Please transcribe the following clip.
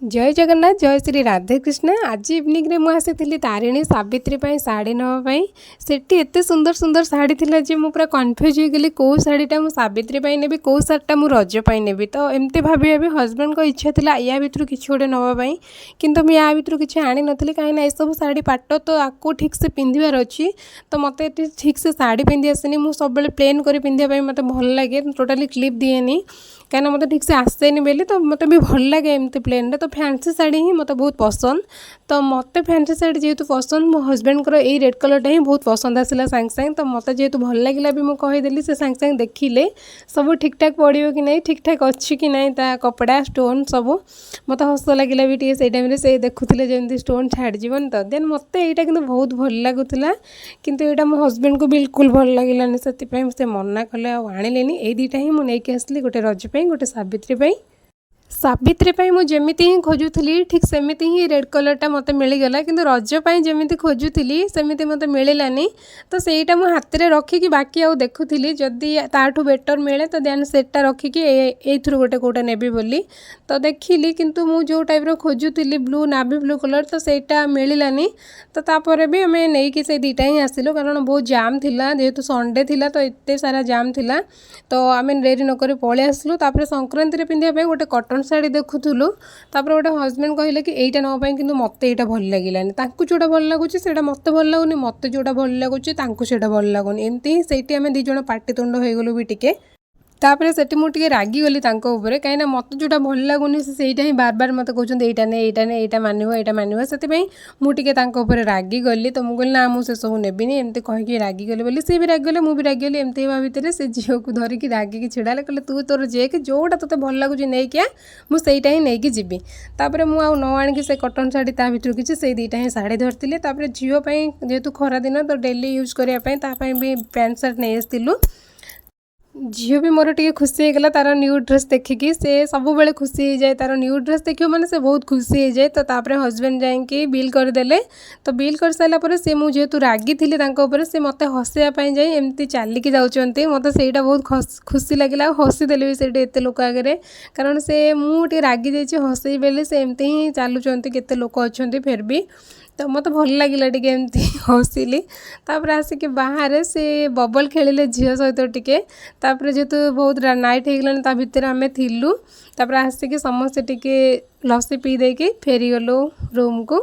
ଜୟ ଜଗନ୍ନାଥ, ଜୟ ଶ୍ରୀ ରାଧେକୃଷ୍ଣ। ଆଜି ଇଭିନିଂରେ ମୁଁ ଆସିଥିଲି ତାରିଣୀ ସାବିତ୍ରୀ ପାଇଁ ଶାଢ଼ୀ ନେବା ପାଇଁ। ସେଠି ଏତେ ସୁନ୍ଦର ସୁନ୍ଦର ଶାଢ଼ୀ ଥିଲା ଯେ ମୁଁ ପୁରା କନଫ୍ୟୁଜ୍ ହେଇଗଲି, କେଉଁ ଶାଢ଼ୀଟା ମୁଁ ସାବିତ୍ରୀ ପାଇଁ ନେବି, କେଉଁ ଶାଢ଼ୀଟା ମୁଁ ରଜ ପାଇଁ ନେବି। ତ ଏମିତି ଭାବି ଭାବି ହଜବେଣ୍ଡଙ୍କ ଇଚ୍ଛା ଥିଲା ୟା ଭିତରୁ କିଛି ଗୋଟେ ନେବା ପାଇଁ, କିନ୍ତୁ ମୁଁ ୟା ଭିତରୁ କିଛି ଆଣିନଥିଲି, କାହିଁକିନା ଏସବୁ ଶାଢ଼ୀ ପାଟ ତ ଆକୁ ଠିକ୍ସେ ପିନ୍ଧିବାର ଅଛି। ତ ମୋତେ ଏଠି ଠିକ୍ସେ ଶାଢ଼ୀ ପିନ୍ଧି ଆସେନି। ମୁଁ ସବୁବେଳେ ପ୍ଲେନ୍ କରି ପିନ୍ଧିବା ପାଇଁ ମୋତେ ଭଲ ଲାଗେ। ଟୋଟାଲି କ୍ଲିପ୍ ଦିଏନି, କାହିଁକିନା ମୋତେ ଠିକ୍ସେ ଆସେନି ବୋଲି। ତ ମୋତେ ବି ଭଲ ଲାଗେ ଏମିତି ପ୍ଲେନ୍ରେ। ତ ଫ୍ୟାନ୍ସି ଶାଢ଼ୀ ହିଁ ମୋତେ ବହୁତ ପସନ୍ଦ। ତ ମୋତେ ଫ୍ୟାନ୍ସି ଶାଢ଼ୀ ଯେହେତୁ ପସନ୍ଦ, ମୋ ହଜବେଣ୍ଡଙ୍କର ଏଇ ରେଡ଼୍ କଲର୍ଟା ହିଁ ବହୁତ ପସନ୍ଦ ଆସିଲା ସାଙ୍ଗେ ସାଙ୍ଗେ। ତ ମୋତେ ଯେହେତୁ ଭଲ ଲାଗିଲା ବି ମୁଁ କହିଦେଲି। ସେ ସାଙ୍ଗେ ସାଙ୍ଗେ ଦେଖିଲେ ସବୁ ଠିକ୍ଠାକ୍ ପଡ଼ିବ କି ନାହିଁ, ଠିକ୍ଠାକ୍ ଅଛି କି ନାହିଁ, ତା କପଡ଼ା, ଷ୍ଟୋନ୍ ସବୁ। ମୋତେ ହସ ଲାଗିଲା ବି ଟିକେ ସେଇ ଟାଇମ୍ରେ, ସେ ଦେଖୁଥିଲେ ଯେମିତି ଷ୍ଟୋନ୍ ଛାଡ଼ିଯିବନି ତ। ଦେନ୍ ମୋତେ ଏଇଟା କିନ୍ତୁ ବହୁତ ଭଲ ଲାଗୁଥିଲା, କିନ୍ତୁ ଏଇଟା ମୋ ହଜବେଣ୍ଡକୁ ବିଲକୁଲ ଭଲ ଲାଗିଲାନି। ସେଥିପାଇଁ ସେ ମନା କଲେ ଆଉ ଆଣିଲେନି। ଏଇ ଦୁଇଟା ହିଁ ମୁଁ ନେଇକି ଆସିଲି, ଗୋଟେ ରଜ ପାଇଁ, ଗୋଟେ ସାବିତ୍ରୀ ପାଇଁ। ସାବିତ୍ରୀ ପାଇଁ ମୁଁ ଯେମିତି ହିଁ ଖୋଜୁଥିଲି, ଠିକ୍ ସେମିତି ହିଁ ରେଡ଼୍ କଲର୍ଟା ମୋତେ ମିଳିଗଲା। କିନ୍ତୁ ରଜ ପାଇଁ ଯେମିତି ଖୋଜୁଥିଲି, ସେମିତି ମୋତେ ମିଳିଲାନି। ତ ସେଇଟା ମୁଁ ହାତରେ ରଖିକି ବାକି ଆଉ ଦେଖୁଥିଲି, ଯଦି ତାଠୁ ବେଟର୍ ମିଳେ ତ ଦେନ୍ ସେଟା ରଖିକି ଏଇଥିରୁ ଗୋଟେ କେଉଁଟା ନେବି ବୋଲି। ତ ଦେଖିଲି, କିନ୍ତୁ ମୁଁ ଯେଉଁ ଟାଇପ୍ର ଖୋଜୁଥିଲି, ବ୍ଲୁ, ନାଭି ବ୍ଲୁ କଲର୍, ତ ସେଇଟା ମିଳିଲାନି। ତ ତାପରେ ବି ଆମେ ନେଇକି ସେଇ ଦୁଇଟା ହିଁ ଆସିଲୁ, କାରଣ ବହୁତ ଜାମ୍ ଥିଲା। ଯେହେତୁ ସଣ୍ଡେ ଥିଲା, ତ ଏତେ ସାରା ଜାମ୍ ଥିଲା, ତ ଆମେ ଡେରି ନକରି ପଳେଇ ଆସିଲୁ। ତାପରେ ସଂକ୍ରାନ୍ତିରେ ପିନ୍ଧିବା ପାଇଁ ଗୋଟେ କଟନ୍ ଶାଢ଼ୀ ଦେଖୁଥିଲୁ। ତାପରେ ଗୋଟେ ହଜବେଣ୍ଡ କହିଲେ କି ଏଇଟା ନେବା ପାଇଁ, କିନ୍ତୁ ମୋତେ ଏଇଟା ଭଲ ଲାଗିଲାନି। ତାଙ୍କୁ ଯେଉଁଟା ଭଲ ଲାଗୁଛି, ସେଇଟା ମୋତେ ଭଲ ଲାଗୁନି। ମୋତେ ଯେଉଁଟା ଭଲ ଲାଗୁଛି, ତାଙ୍କୁ ସେଇଟା ଭଲ ଲାଗୁନି। ଏମିତି ହିଁ ସେଇଠି ଆମେ ଦୁଇ ଜଣ ପାଟିତୁଣ୍ଡ ହେଇଗଲୁ ବି ଟିକେ। ତାପରେ ସେଠି ମୁଁ ଟିକେ ରାଗିଗଲି ତାଙ୍କ ଉପରେ, କାହିଁକିନା ମୋତେ ଯେଉଁଟା ଭଲ ଲାଗୁନି, ସେ ସେଇଟା ହିଁ ବାର ବାର ମୋତେ କହୁଛନ୍ତି, ଏଇଟା ନେ, ଏଇଟା ନେ, ଏଇଟା ମାନିବ, ଏଇଟା ମାନିବ। ସେଥିପାଇଁ ମୁଁ ଟିକେ ତାଙ୍କ ଉପରେ ରାଗିଗଲି। ତ ମୁଁ କହିଲି, ନା, ମୁଁ ସେସବୁ ନେବିନି। ଏମିତି କହିକି ରାଗିଗଲି ବୋଲି ସେ ବି ରାଗିଗଲେ, ମୁଁ ବି ରାଗିଗଲି। ଏମିତି ହେବା ଭିତରେ ସେ ଝିଅକୁ ଧରିକି ରାଗିକି ଛିଡ଼ା ହେଲେ। କହିଲେ, ତୁ ତୋର ଦେଖେ, ଯେଉଁଟା ତୋତେ ଭଲ ଲାଗୁଛି ନେଇକି ଆ, ମୁଁ ସେଇଟା ହିଁ ନେଇକି ଯିବି। ତାପରେ ମୁଁ ଆଉ ନ ଆଣିକି ସେ କଟନ୍ ଶାଢ଼ୀ ତା ଭିତରୁ କିଛି, ସେଇ ଦୁଇଟା ହିଁ ଶାଢ଼ୀ ଧରିଥିଲି। ତାପରେ ଝିଅ ପାଇଁ, ଯେହେତୁ ଖରା ଦିନ, ତ ଡେଲି ୟୁଜ୍ କରିବା ପାଇଁ ତା ପାଇଁ ବି ପ୍ୟାଣ୍ଟ ସାର୍ଟ ନେଇ ଆସିଥିଲୁ। ଝିଅ ବି ମୋର ଟିକେ ଖୁସି ହେଇଗଲା ତାର ନ୍ୟୁ ଡ୍ରେସ୍ ଦେଖିକି। ସେ ସବୁବେଳେ ଖୁସି ହେଇଯାଏ। ତାର ନ୍ୟୁ ଡ୍ରେସ୍ ଦେଖିବ ମାନେ ସେ ବହୁତ ଖୁସି ହେଇଯାଏ। ତ ତାପରେ ହଜବେଣ୍ଡ ଯାଇକି ବିଲ୍ କରିଦେଲେ। ତ ବିଲ୍ କରିସାରିଲା ପରେ ସେ, ମୁଁ ଯେହେତୁ ରାଗିଥିଲି ତାଙ୍କ ଉପରେ, ସେ ମୋତେ ହସେଇବା ପାଇଁ ଯାଇ ଏମିତି ଚାଲିକି ଯାଉଛନ୍ତି। ମୋତେ ସେଇଟା ବହୁତ ଖୁସି ଲାଗିଲା ଆଉ ହସିଦେଲି ବି ସେଇଠି ଏତେ ଲୋକ ଆଗରେ, କାରଣ ସେ ମୁଁ ଟିକେ ରାଗି ଯାଇଛି ହସେଇ ବୋଲି ସେ ଏମିତି ହିଁ ଚାଲୁଛନ୍ତି। କେତେ ଲୋକ ଅଛନ୍ତି ଫେର୍ ବି। ତ ମୋତେ ଭଲ ଲାଗିଲା ଟିକେ, ଏମିତି ହସିଲି। ତାପରେ ଆସିକି ବାହାରେ ସେ ବବଲ୍ ଖେଳିଲେ ଝିଅ ସହିତ ଟିକେ। ତାପରେ ଯେହେତୁ ବହୁତ ନାଇଟ୍ ହେଇଗଲାଣି, ତା ଭିତରେ ଆମେ ଥିଲୁ। ତାପରେ ଆସିକି ସମସ୍ତେ ଟିକେ ଲସି ପିଇ ଦେଇକି ଫେରିଗଲୁ ରୁମ୍କୁ।